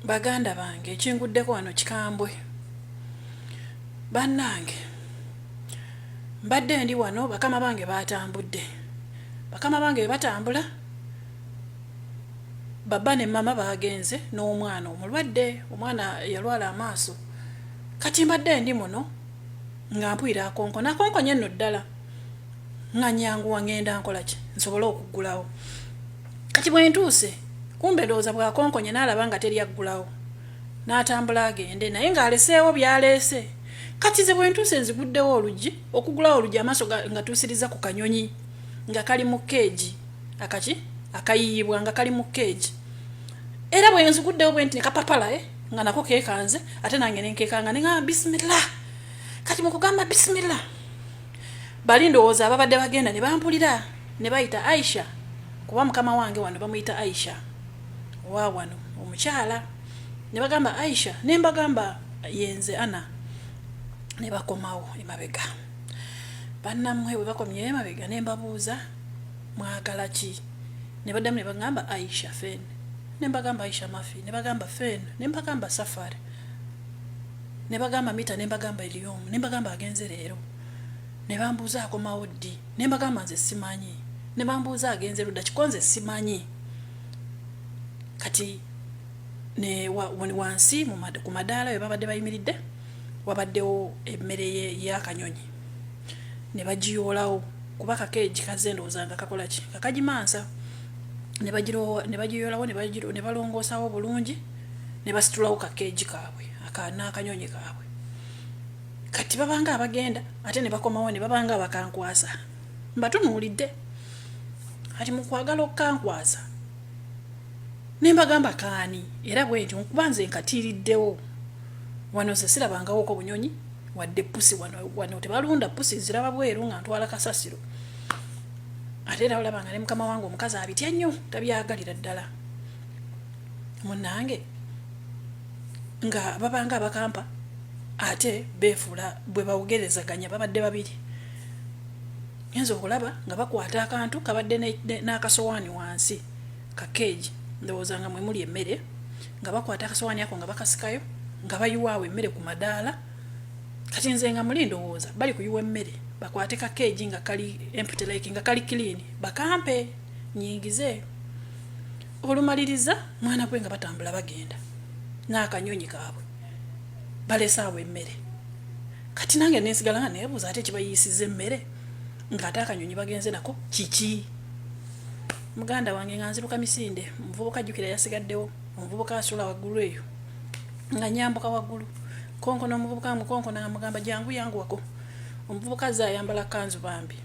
Baganda bange ekinguddeko wano kikambwe. Bannange mbadde ndi wano bakama bange baatambudde. Bakama bange bwe batambula baba ne mama baagenze n'omwana omulwadde, omwana yalwala amaaso. Kati mbadde ndi muno nga mpulira akonkona, akonkonye nno ddala nga nyanguwa ngenda nkola ki nsobole okuggulawo. Kati bwe ntuuse kumbe ndowooza bw'akonkonye n'alaba nga teri aggulawo n'atambula agende naye ng'aleseewo by'aleese. Kati nze bwe ntuuse nziguddewo oluggi, okuggulawo oluggi amaaso nga tuusiriza ku kanyonyi nga kali mu keegi akaki akayiyibwa nga kali mu keegi era bwe nziguddewo bwe nti ne kapapala eh, nga nako keekanze ate nange ne nkeekanga ne ngamba bisimillah. Kati mu kugamba bisimillah bali ndowooza ababadde bagenda ne bampulira ne bayita Aisha kuba mukama wange wano bamuyita Aisha owa wano omukyala ne bagamba Aisha ne mbagamba yenze Ana ne bakomawo emabega bannammwe bwe bakomyeyo emabega ne mbabuuza mwagala ki ne baddamu ne bagamba Aisha fen ne mbagamba Aisha mafi ne bagamba fen ne mbagamba safari ne bagamba mita ne mbagamba Eliomu ne mbagamba agenze leero ne bambuuza akomawo ddi ne mbagamba nze simanyi ne bambuuza agenze ludda kiko nze simanyi kati ne wansi ku madaala we babadde bayimiridde wabaddewo emmere y'akanyonyi ne bagiyoolawo kuba kakeegi kazze ndowooza nga kakola ki nga kagimansa ne bagiyoolawo ne balongoosawo bulungi ne basitulawo kakeegi kaabwe n'akanyonyi kaabwe kati babanga abagenda ate ne bakomawo ne babanga abakankwasa mbatunuulidde kati mu kwagala okukankwasa ne mbagamba kaani era bwentyo nkuba nze nkatiiriddewo wano nze sirabangawoko bunyonyi wadde pusi wano wano tebalunda pusi ziraba bweru nga ntwala kasasiro ate era olaba nga ne mukama wange omukazi abitya nnyo tabyagalira ddala munange nga babanga abakampa ate beefuula bwe bawogerezaganya babadde babiri ngenza okulaba nga bakwata akantu kabadde n'akasowaani wansi kakeegi ndowooza nga mwe muli emmere nga bakwata akasowaani ako nga bakasikayo nga bayiwaawo emmere ku madaala kati nze nga muli ndowooza bali kuyiwa emmere bakwate kakeegi nga kali empty like nga kali clean bakampe nyingize Olumaliriza mwana gwe nga batambula bagenda n'akanyonyi kaabwe balese awo emmere kati nange nensigala nga neebuuza ate ekibayiisiza emmere ng'ate akanyonyi bagenze nako kiki muganda wange nga nziruka misinde omuvubuka ajjukira yasigaddewo omuvubuka asula waggulu eyo nga nyambuka waggulu konkona omuvubuka mukonkona nga mugamba jangu yanguwako omuvubuka azze ayambala kanzu bambi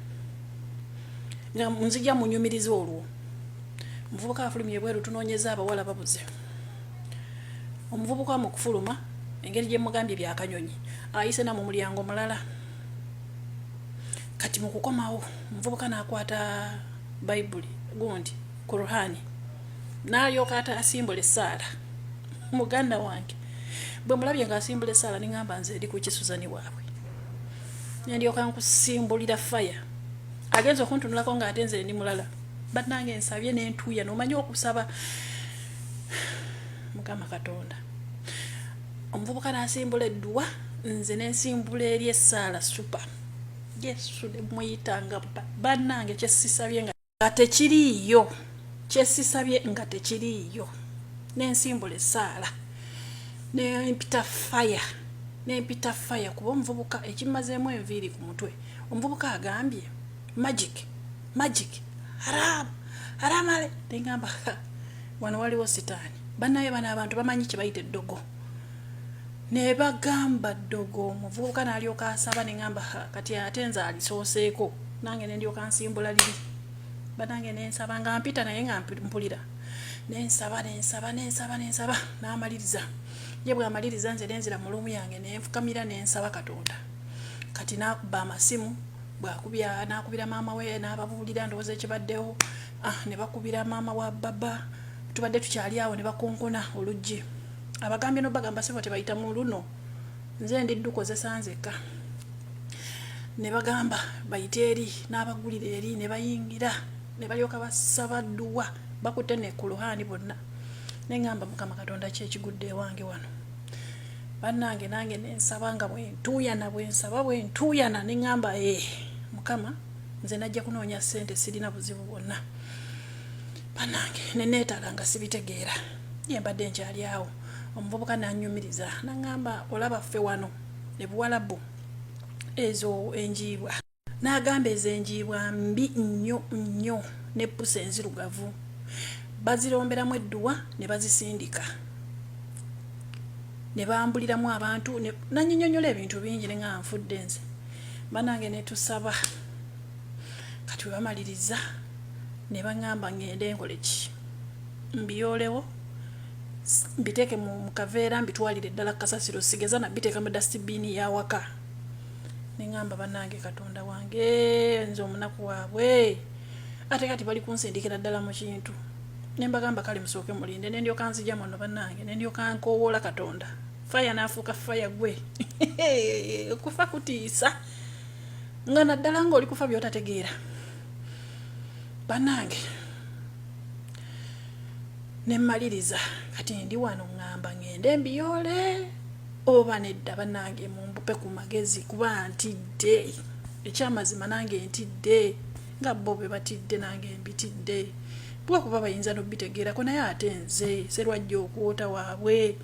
nga nzija munyumiriza olwo Omuvubuka afulumye ebweru tunoonyeza abawala babuze. Omuvubuka mu kufuluma engeri gye mugambye byakanyonyi ayise na mu mulyango mulala. Kati mu kukomawo omuvubuka n'akwata Bayibuli gundi Kuruhani n'alyoka ate asimbula essaala. Muganda wange bwe mulabye ng'asimbula essaala ne ŋŋamba nze eri ku kisuzani waabwe ne ndyoka nkusimbulira faya agenza okuntunulako ng'ate nze ndi mulala. Banange nsabye nentuya nomanyi okusaba mukama katonda omuvubuka nasimbula edduwa nze nensimbula eri essaala super yesu nemuyitanga banange kyesisabye nga tekiriiyo kyesisabye nga tekiriiyo nensimbula essaala nempita fire nempita fire kuba omuvubuka ekimazeemu enviiri ku mutwe omuvubuka agambye magic magic haram haram ale nengamba wano waliwo sitaani banaye bano abantu bamanyi kyebayita eddogo nebagamba ddogo omuvubuka nalyoka asaba nengamba kati ate nze alisooseeko nange nendyoka nsimbula liri banange nensaba nga mpita naye nga mpulira nensaba nensaba nensaba nensaba namaliriza ye bwamaliriza nze nenzira mu luumu yange nenfukamira nensaba katonda kati nakuba amasimu bwakubya nakubira maama we n'ababuulira ndowooza ekibaddewo ah, ne bakubira maama wa baba tubadde tukyali awo ne bakonkona oluggi abagambye nobagamba sebo tebayita mu luno nze ndi dukozesa nzekka ne bagamba bayite eri n'abagulira eri ne bayingira ne balyoka basaba dduwa bakutte ne kuluhaani bonna Ne ŋŋamba, Mukama Katonda, ki ekigudde ewange wano? Bannange, nange nensaba nga bwentuuyana, bwensaba bwentuuyana, ne ŋŋamba, ee Mukama, nze najja kunoonya ssente, sirina buzibu bwonna. Bannange, ne neetala nga sibitegeera. Ye mbadde nkyali awo, omuvubuka n'annyumiriza n'aŋŋamba, olaba ffe wano e Buwalabu ezo enjiibwa. N'agamba ezo enjiibwa mbi nnyo nnyo ne ppusi enzirugavu. Baziromberamu edduwa ne bazisindika. Ne bambuliramu abantu, n'annyinyonnyola ebintu bingi ne ŋŋamba nfudde nze. Bannange ne tusaba. Kati bwe bamaliriza ne baŋŋamba ŋŋende nkole ki? Mbiyoolewo, mbiteeke mu kaveera mbitwalire ddala kasasiro, sigeza na biteeka mu dustbin y'awaka. Ne ŋŋamba bannange Katonda wange, nze omunaku waabwe. Ate kati bali kunsindikira ddala mu kintu. Ne mbagamba kale musooke mulinde, ne ndyoka nzija muno bannange, ne ndyoka nkoowoola Katonda. Faya n'afuuka faya gwe. Okufa kutiisa. Nga naddala ng'oli kufa by'otategeera. Bannange, ne mmaliriza kati ndi wano ŋŋamba ŋŋende mbiyoole oba nedda. Bannange mumbupe ku magezi kuba ntidde. Ekyamazima nange ntidde nga bo bwe batidde, nange mbitidde. Bwe kuba bayinza n'obitegeerako, naye ate nze Serwajja okwota waabwe.